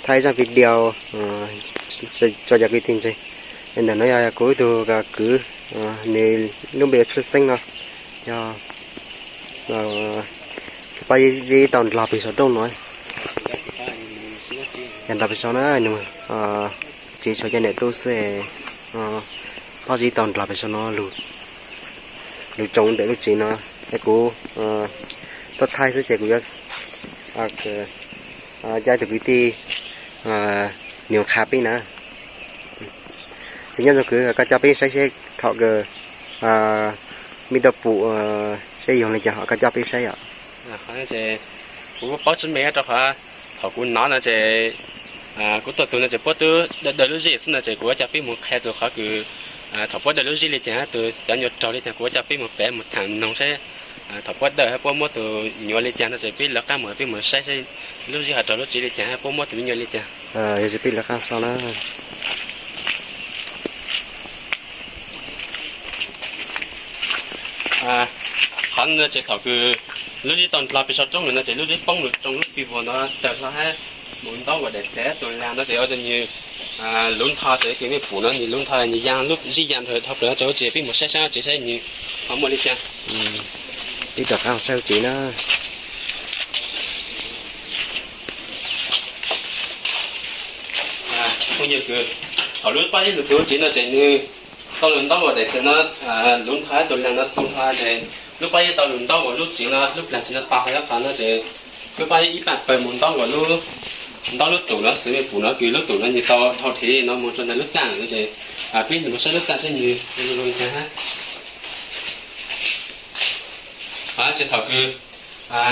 Thaij zaj video tso cov kwv tij ntseeg. Ntawm no yog kuv ib tug kwv, nws lub npe ua Tshwj Xeeb no, yog pab zib tau ndlog pem saum rooj no. Yog ndlog pem saum na, nws tsev tshuav cov niam tub xwb, pab zib tau ndlog pem saum no, lug tsoo ntawm lub tsev no. Es kuv tuaj thaij xwb ces kuv yuav coj ib tug kwv tij nws qha peb na. Ces nyob zoo kwv, koj coj peb saib seb thaum kawg mej tuaj pum seb yog li cas, ho koj coj peb saib os. Kuv paub tsis meej rau qhov thaum kuv hnov no ces kuv tuaj txug no ces puab twb daws daws lub zib xwb no ces kuv yuav coj peb mus qha txug qhov kws thaum puab daws lub zib li cas, tus cov nyuas raug li cas, kuv yuav coj peb mus pem mus tham mloog seb thaum puab daws hab puab muab tus nyuas li cas no ces peb lawv qab mus, peb mus saib seb lub zib ho raug lub tsev li cas hab puab muab tus me nyuam li cas. Yog peb lawv qab so na. Qhov no ces thaum kws lub zib tau ndlog pem saum roob lawm no ces lub zib poob lug tsoo lub pig vuag no tawg hlo hab mus ntaub nkaus daim txev tus lag no ces ua rau nws luv ntho, ces kws mej pum no nws luv ntho, nws ya lub zib ya nrho dhau plaws no ces ua tsi peb mus saib sab tsev saib nws ho muaj li cas. Peb rov qab saib tsev na. Phooj ywg, thaum lub pab zib lug txug tsev no ces nws tau lug ntaub nkaus daim txev no luv ntho hab tus lag no tu ntho ces lub pab zib tau lug ntaub nkaus lub tsev no, lub plag tsev no to hlo qhov no ces lub pab zib ib pab pawg mus ntaub nkaus lub, ntaub lub tum no, xws mej pum no kws lub tum no nws tau dhau dheev no mus rau ntawm lub txaj no ces peb mus saib lub txaj saib nws zoo li cas hab. Ces thaum kws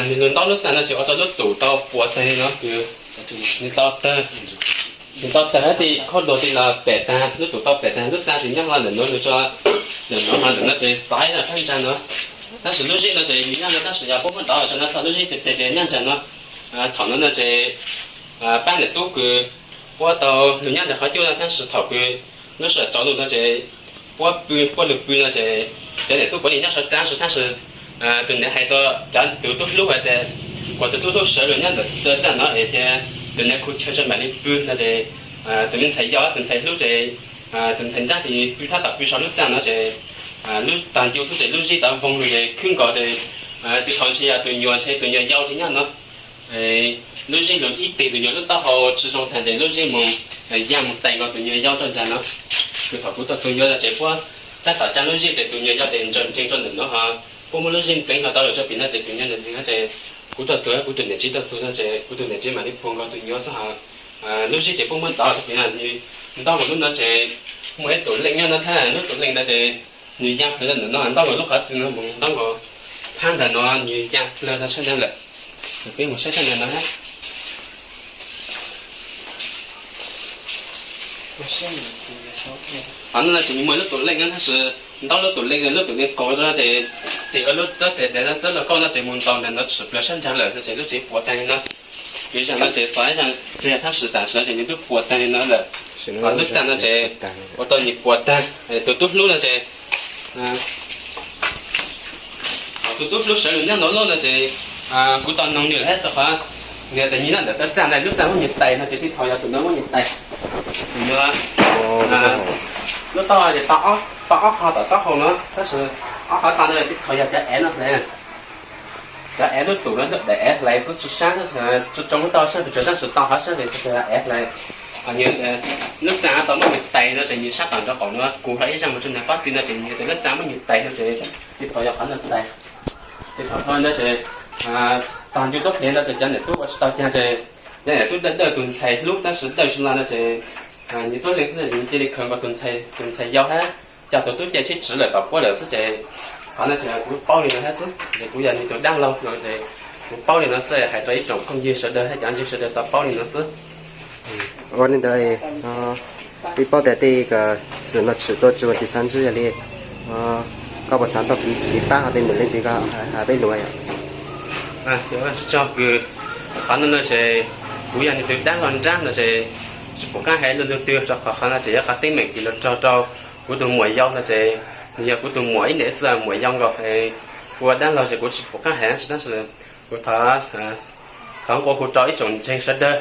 nws lug ntaub lub txaj no ces ua rau lub tum tau puas tag li no, nws tau tawg, nws tau tawg hab tej khob duag tej los pem tag, lub tum tau pem tag, lub txaj ces nyob hlo ntawm nuav lug tso, ntawm nuav mas ntawm no ces xaiv no sab ntsa no. Tab sis lub zib no ces nws nyob no tab sis yog puab muab dov tso no xwb, lub zib tes tes ces nyob ntsa no. Thaum no no ces pab niam tub kws puab tau lug nyob ntawm qhov cub no tab sis thaum kws lub sij hawm tsaus ntuj no ces puab pw, puab lug pw no ces cov niam tub puav leej nyob saum txaj tab sis tus niam hais rau cov tus tub hlub hais tias kom tus tub hlub sawv lug nyob ntawm txaj no es tias tus niam khu chaw tso mam li pw no ces tus me ntxhais yau tus ntxhais hlub ces tus ntxhais nrab ces pw tab tom pw saum lub txaj no ces lub tag ncu xwb ces lub zib tau voog lug ces khwb nkaus ces thaum ntshe yog tus nyuas, ntshe tus nyuas yau ces nyob no. Lub zib lug ib teg, tus nyuas lub taub hau tsis zoo tag ces lub zib moog ya moog tais nkaus tus nyuas yau rau ntawm no. Kws thaum kuv tuaj txug nyuas no ces puab tab tom tsa lub zib ces tus nyuas yau ces ntsaws ntsees rau ntawm no ho puab muab lub zib ntxeev hlo rov lug rau pem no ces tus nyuas ntsees no ces kuv tuaj txug, kuv tus niam tsev tuaj txug no ces kuv tus niam tsev mam li puag nkaus tus nyuas xwb ho lub zib ces puab muab dov rau pem no, nws ntaub nkaus lub no ces muaj ib tus leej nyob no thiab, lub tus leej ntawd ces nws ya plawg ntawm no, ntaub nkaus lub qhov txwv no moog ntaub nkaus phab ntawm no nws ya plawg tag sab ntawd lawm. Peb mus saib sab ntawd no hab. Qhov no ces nws muaj lub tus leej no tab sis ntaub lub tus leej, lub tus leej qaug no ces tes ua lub txawb tes tes txawb lauj kaub no ces mus ntaus ntawm no tshwm plawg sab ntsa lawm no ces lub tsev puas tag li no. Ib zag no ces xov ib zag txiag tab sis tam sim no ces nws twb puas tag li no lawm. Ho lub txaj no ces ua rau nws puas tag. Tus tub hlub no ces, thaum tus tub hlub sawv lug nyob ntawm lub no ces kuv tau noog nws lawm hab rau qhov nws tas nws nyob ntawm txaj ntawd lub txaj muab nws tais no ces tej thaum yog tus no muab nws tais. Tus no lub taub hau ces tau ob qho tom taub hau no tab sis ob qho tau no tej thaum yog cov av no hle. Cov av lub tum no daim av hlais xwb tsis sab, tsis tsoo lub taub hau sab pes tsawg tab sis tau hov sab pes tsawg av hlais. Lub txaj tau muab nws tais no ces nws sab tom nraud qaum no kuv hlo ib zag mus rau nws pob tw no ces nws tias lub txaj muab nws tais no ces tej thaum yog qhov no tais. Tej thaum no ces tog ncu tub hliv no ces cov niam tub ua tsis tau cag ces cov niam tub dawj dawj tus ntxhais hlub tab sis dawj tsis los no ces nws tub leej xwb ces nws cia li khaws nkaus tus ntxhais yau hab coj tus tub ce tsheb tswv lawm tom puab lawm xwb ces qhov no ces kuv paub li no hab xwb ces kuv yog nws tus dab laug no ces kuv paub li no xwb hais rau ib tsoom phooj ywg sawv daws hab cov ntseeg sawv daws tau paub li no xwb. Ua li ntawd peb paub tias tej Txwm no tshwm tuaj tsis muaj tis xav ntsib yog li, koj puas xav tau kev pab hov tej num leej twg ko hais peb lus yom? Tsis tsaug kws, qhov no no ces kuv yog nws tus dab laug nrab no ces tsis pum qab hais lus lug twg rau qhov qhov no ces yog qhov teeb meem kws luag raug rau kuv tus muam yau no ces nws yog kuv tus muam ib niam txiv muam yau nkaus, kuv ua dab laug ces kuv tsis pum qab hais tab sis kuv thov, thov nqua hu rau ib tsoom ntseeg sawv daws,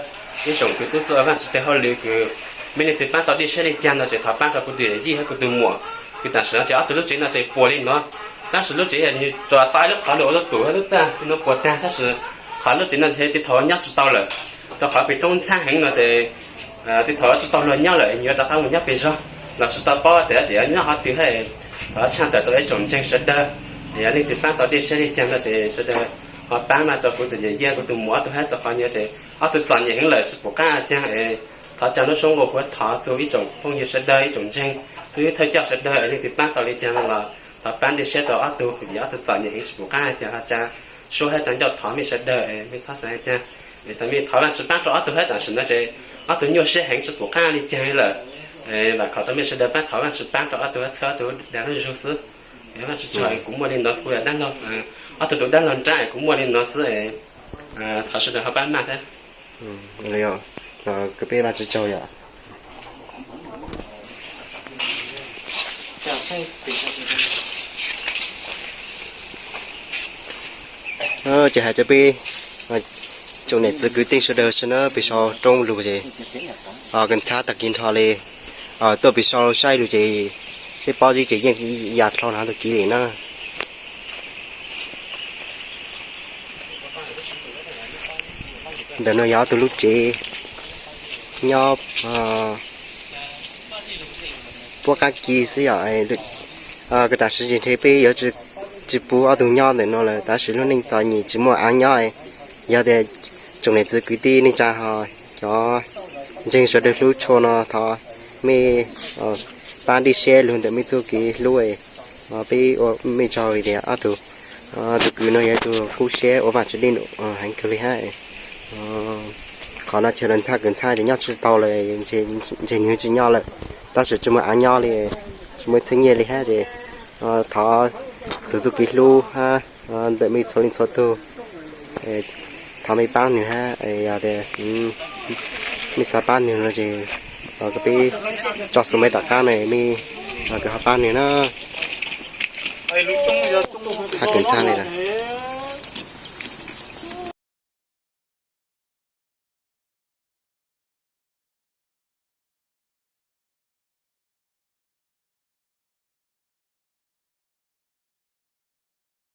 ib tsoom kwv tij txwj ua Vaajtswv tes hauj lwm kws mej leej twg paab tau dlej siab dlej caag no ces thov paab rau kuv tus yawm yij hab kuv tus muam, kws tam sim no ces ob tug lub tsev no ces puas li no, tab sis lub tsev yog nws tsuas tau ib lub qhov lug ua lub tus hab lub txaj no puas tag tab sis qhov lub tsev no ces tej thaum nyob tsis tau lawm, rau qhov pem roob ntxhab heev no ces tej thaum tsis tau luag nyob lawm es yuav rov qab mus nyob pem zog los tsis tau paub tias yuav nyob qhov twg hab. Thov tshaaj tawm rau ib tsoom ntseeg sawv daws, yog leej twg paab tau dlej siab dlej caag no ces sawv daws ho paab no rau kuv tus yawm yij kuv tus muam ob tug hab rau qhov no ces ob tug txom nyem heev lawm tsis pum qab caag es thov tsa lub suab nqua hu thov txug ib tsoom phooj ywg sawv daws ib tsoom ntseeg txug ib thawj coj sawv daws es leej twg paab tau li caag no los thov paab dlej siab rau ob tug vim ob tug txom nyem heev tsis pum qab caag ho tsa suab hab tsa ncauj thov mej sawv daws es mej txhob xav caag es thov mej thov Vaajtswv paab rau ob tug hab tam sim no ces ob tug nyuaj siab heev tsis pum qab li caag lawm. Vam khom rau mej sawv daws paab thov Vaajtswv paab rau ob tug hab txhawb ob tug dag lub zug xwb. Vaajtswv tsaug kuv muaj li no kuv yog dab laug, ob tug tus dab laug nrab kuv muaj li no xwb es thov sawv daws ho paab maj thiab. Kws peb Vaajtswv tsaug yom. Ces hais rau peb tsoom niam txiv kwv tij sawv daws sawv na pem sau roob lug ces kws ntxhab tag kis nrho li tuaj pem sau saib lug ces seb pob zeb ces yeej ya dlhau nrho tag kis li na. Ntawm no yog ob tug lub tsev nyob puab qab kis xwb yom. Kws tam sim ntshe peb yuav tsis pub ob tug nyob ntawm no lawm tab sis lub neej txom nyem tsis muaj aav nyob. Yog tias tsoom niam txiv kwv tij neej tsa ho cov ntseeg sawv daws hlub tshua no thov mej paab dlej siab lug ntawm mej txuj kev hlub peb ua mej tsaug tias ob tug, tus kwv no yog ib tug kub siab ua Vaajtswv dlej num heev kawg li hab. Qhov no chaw lawv ntxhab kws ntxhab ces nyob tsis tau lawm, ntshe nws tsis nyob lawm, tab sis tsis muaj aav nyob li, tsis muaj txheeb nyiaj li hab ces thov txug txuj kev hlub hab ntawm mej txhua leej txhua tug, thov mej paab nws hab yog tias mej xav paab nws no ces peb tso xuv mej tom qab no mej kws ho paab nws na. Ntxhab kws ntxhab li lawm.